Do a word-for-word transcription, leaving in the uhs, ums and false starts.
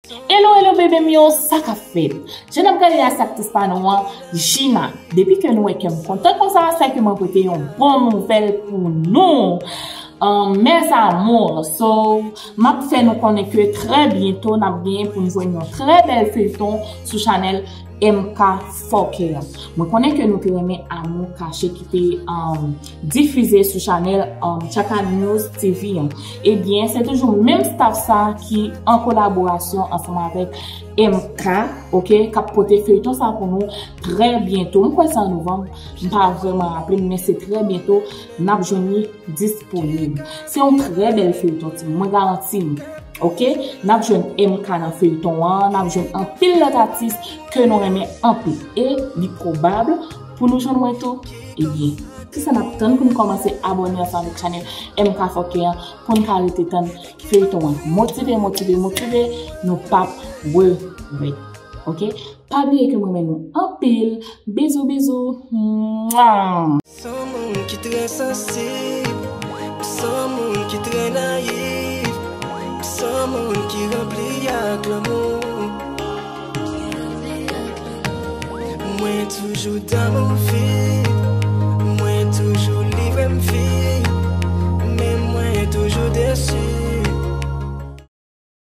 Hello, hello, bebe m yo, sa k ap fèt? Jan n ap gade a, se aktris pa nou an, Gina. Depi ke nou wè ke m kontan konsa, se ke mwen pote yon bon nouvèl pou nou. Um, mes amours, so, m ap fè nou konnen ke trè byento n ap genyen pou n jwenn yon trè bèl feyton sou chanèl M K Fòkè an. Mwen konnen ke nou te renmen Amour Caché ki te um, difize sou chanèl um, Tchaka News T V an. Ebyen, se toujou menm staff sa ki an kolaborasyon ansanm avèk M K, ok, k ap pote feyton sa pou nou trè byento. M kwè se an novanm, m pa vrèman raple m, men se trè byento n ap jwenn li disponib. Se yon trè bèl feyton, timoun, mwen garanti nou. Ok, n ap jwenn M K nan feyton an, n ap jwenn anpil lòt atis ke nou renmen anpil. E li pwobab pou nou jwenn mwen tou. Ebyen, kisa n ap tann pou n kòmanse abòne ansanm avèk chanèl M K Fòkè an pou n ka rete tann feyton an? Motive, motive, motive, nou p ap regrèt. Ok? Pa bliye ke mwen renmen nou anpil. Bizou, bizou. Mwa! Son moun ki trè sansib, son moun ki trè nayif, son moun ki ranpli ak lanmou. Mwen toujou damou fi,